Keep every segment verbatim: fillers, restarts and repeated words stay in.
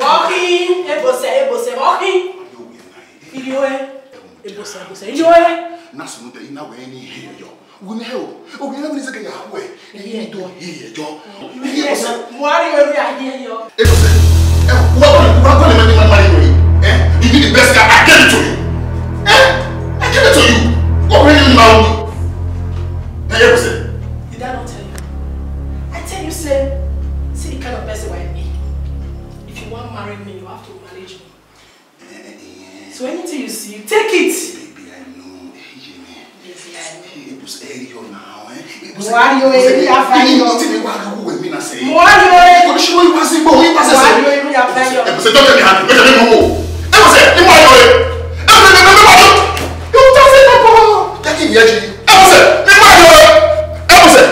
Vbọ khin, Ebosẹ, Ebosẹ, vbọ khin. Iriọe, Ebosẹ, Ebosẹ, iriọe. Na sunu te ina wẹ ni he yo. Wẹ ni he o. O wẹ ni se ke ya wẹ. Ni do he yo. Ebosẹ. Mo ari we ya he yo. Ebosẹ. Eh, what, what, what, what am I doing marry you? Eh? You be the best guy. I gave it to you. Eh? I gave it to you. What will you marry me? Eh, Ebosẹ. Did I not tell you? I tell you, say, see the kind of person I be. If you want marry me, you have to manage me. Eh, eh, eh. So anything you see, you take it. Baby, I know. Eh, yeah, man. Yes, I know. Eh, Ebosẹ, eh, you now, eh? Ebosẹ, Why you Ebosẹ, eh, you are fine, eh, you tell me what you want me to say. Why you, eh? What should we pass it? What we pass it? Why you, eh, you are fine, you. Ebosẹ, don't let me happy. Don't let me go. Ebosẹ, you want you, eh? Ebosẹ, don't let me go. You just say no, no, no. Take it, yeah, G. Ebosẹ, you want you, eh? Ebosẹ.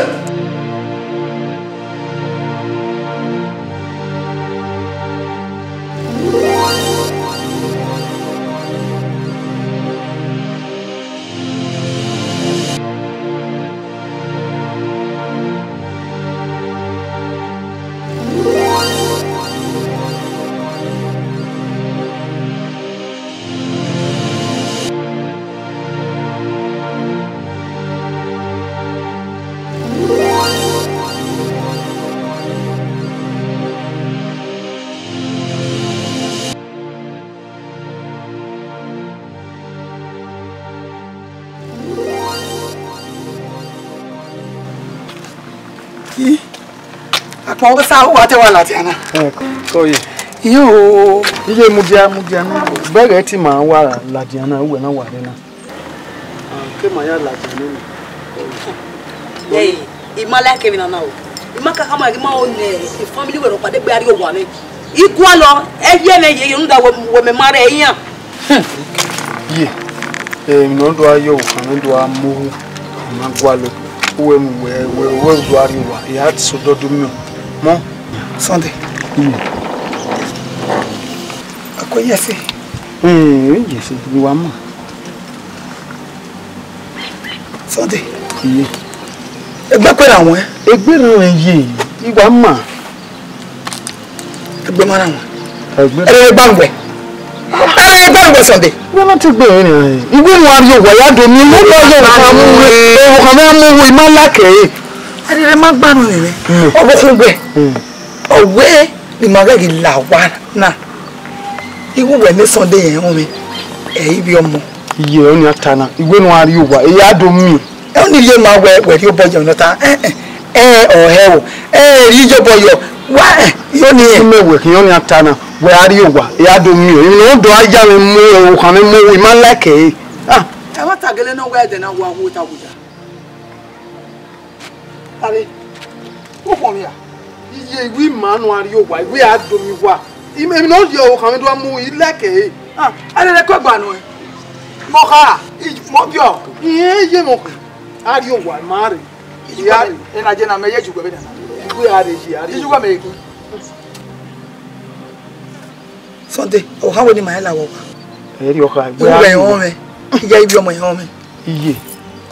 Akpawẹ sa uwa te wa ladian na. Eh, ko ye. Iyo. Iye mudia, mudia na. Bẹghe ti ma wa ladian na, uwẹ na wa rre na. Ah, ke ma ya ladian nene. Hey, I ma like emwi na na o. I ma kaka ma ghi ma o ne family wẹ rhọkpa de gbe a rrie owa mwẹ. I gualọ, ẹ ye mwẹ ye, ye rhunmwuda wẹ, wẹ mẹ ma rre iran. Hmm. Ye, emwi ne ọ do gha ye ọvbokhan ne do gha mu ohu, ọ ma gualọ, uwẹ mu wẹ, wẹ, wẹ do gha rrie owa, I gha so dọdọ miẹn mọ. Sunday. Hmm. Akọ ye ẹse. Hmm, ye ẹse, I wa ma. Sunday. Iye. Egbe kue ra wọn? Egbe ra wọn ye, I wa ma. Egbe ma ra wọn. Egbe. Ẹ gba ngwẹ. Ẹ gba ngwẹ Sunday. Wọ́n láti gbé yẹn ni. Ìwé wọn a rí òwò ya do mi. Mo lọ yẹ òkà mú wẹ. Òkà mú wẹ, I ma like ẹ. Ẹ rí rẹ ma gbanu ni rẹ. Mm. Ọwọ́ fún gbẹ. Mm. Ọwẹ́ ni ma ghẹ ghi la wa na. Igho wẹ ne Sunday yẹn họn mwẹ, ẹ i vbiẹ ọmọ. Iye, ọni a ta na, iwẹ ne a rrie owa, e ya do miẹn. Ọni rhie ma wẹ, wẹ rhie obọ yọ nọ ta, ẹ, ẹ, ẹ, ọ hẹ o, ẹ, rhie obọ yọ, wa, ẹ, yọ ni ẹ. Imẹ wẹ khian ọni a ta na, wẹ a rrie owa, e ya do miẹn. Emwi ne ọ do a ya mwẹ mu, okhan mwẹ mu, I ma like ẹre. Ah. Ẹ wa ta gele ne ọ wẹ ẹdẹ na wa wu ta wuya. Are, u khuọnmwi ra? Iye, iwẹ ima nọ a rrie owa, iwẹ a do miẹn owa. Emwi ne ọ rhie okhan mwẹ do a mu, I like ẹre. Ah, a lele ẹko gba nọ ẹ. Mọ kha, mọ biọ. Iye, iye mọ kha. A rrie owa, ma rre. Iyuwa mẹ, ena je na mẹ ye ju gbe vbe na. Iwẹ a rre yi, a rrie. Iyuwa mẹ ye kin. Sunday, ọ ha wẹ ne ima la wẹ owa. Ẹ rrie ọkha, iwẹ ẹmwẹ, iye ibi ọmọ ẹmwẹ. Iye,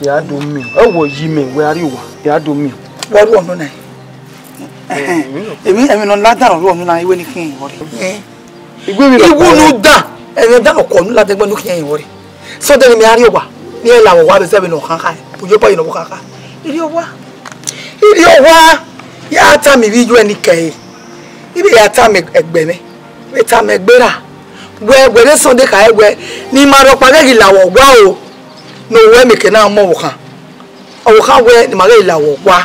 ya do miẹn. Ẹ wọ yi mẹ, wẹ a rrie owa, ya do miẹn. Wọ ru ọnu na. Emwi, emwi nọ ladian ru ọnu na, iwẹ ni khian wọ rre. Iwẹ emwi nọ iwu nu dan, emwi dan nọ kọ nu ladian ẹgbẹ nu khian wọ rre. Sunday ne mẹ a rrie owa, ne I la wẹ owa vbe zẹ vbe ne ọ khan kha, uyobọ yi ne ọ khan kha. I rrie owa, I rrie owa, ya tama ivbi iye ni kẹre. I vbe ya tama ẹgbẹe mwẹ, vbe tama egbe ra. Wẹ, wẹ rre Sunday khare wẹ, ne ima rhọkpa ghẹ ghi la wẹ owa o, ne owẹ mẹ ke na mu ọvbokhan. Ọvbokhan wẹ ne ima ghẹ ghi la wẹ owa.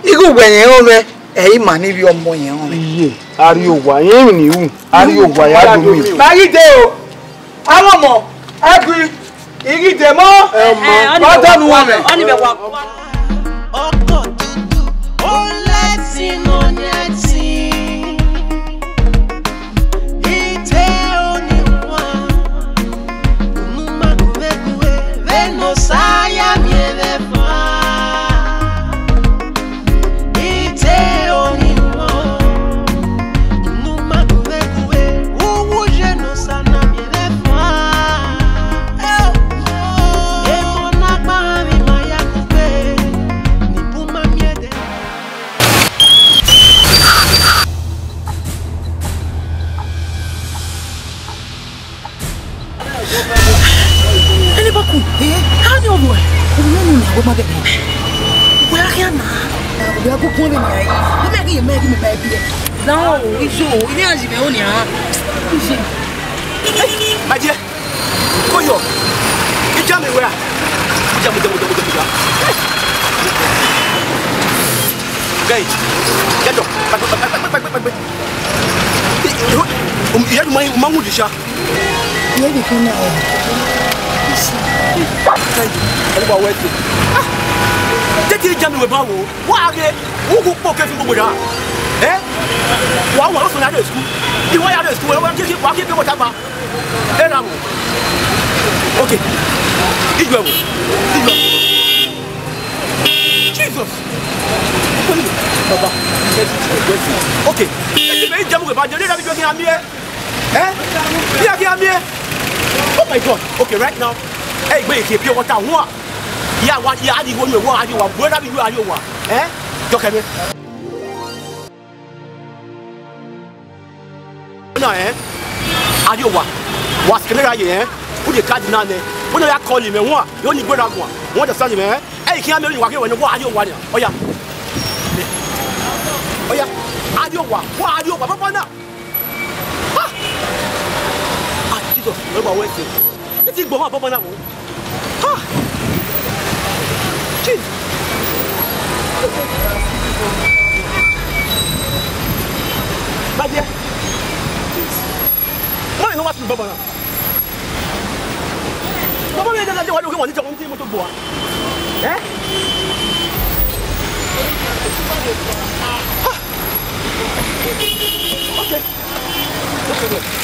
Ighe uwẹ rẹn rọnmwẹ, ẹ i ma ne ivbi ọmọ rẹn rọnmwẹ. Iye, a rrie owa, irẹn emwi ne I ru, a rrie owa, ya do miẹn. Ma ghi dee o, avbe ọmọ, ẹgui, I ghi dee mọ, ẹ, ọ ni ọ mẹ dọnu wa, wan mwẹ. Ọ ni mẹ wa. Ọkọ dudu, o lẹtin, o lẹtin. Ite oni wan, unu ma guvegure, vbene Osa ya miẹn vbe ẹfua. Ite oni wan, unu ma guvegure, uwu ye ne Osa na miẹn vbe ẹfua. Emọ na gba mwẹ ima ya kugbe. Ya ko kun be na yi. Mo me ki ye me ki me ba bi. Na o, ijo, ide a ji be o ni a. Ijo. Majẹ, ko yọ. Ija mi wẹ a. Ija mi, ija mi, ija mi, ija mi. Guy, get up. Gbagbe, gbagbe, gbagbe, gbagbe. Ìyá mi máa ń wùdí ṣá. Ìyá mi kí n náà. Ẹni wà wẹ́ẹ̀tì. Tẹ́tí ìjà mi wẹ̀ bá wò. Wà á gé. Wọ́n kò pọ̀ kẹ́fì gbogbo rà. Ẹ́. Wà á wà lọ́sùn ní adé school. Ìwọ yà adé school. Ẹ wá kí wà á kí pé wọ́n ta ma. Ẹ ra wò. Okay. Ìjọ ẹ̀ wò. Ìjọ. Jesus. Baba. Okay. Ẹ ti bẹ̀rẹ̀ ìjà mi wẹ̀ bá jẹ́. Ẹ dàbí jọ kí n àmì ẹ. Eh? Yeah, yeah, yeah. Oh my God. Okay, right now. Hey, wait, if you want that one. Yeah, what? Yeah, I did one. What are you? Where are you? Are you? Eh? Look at me. No, eh? Are you what? What's the matter, eh? Who the card now, eh? When I call him, eh? What? You only go that one. What the son, eh? Hey, can't make you walk away. What are you? What? Oh, yeah. Oh, yeah. Are you what? What are you? What? What now? Ah! Ah, Jesus, remember what I say. This is Boma Boma now. Ah! Jesus. My dear. Why you not watching Boma now? Boma, you don't want to go on. Eh? Ah! Okay. No problem.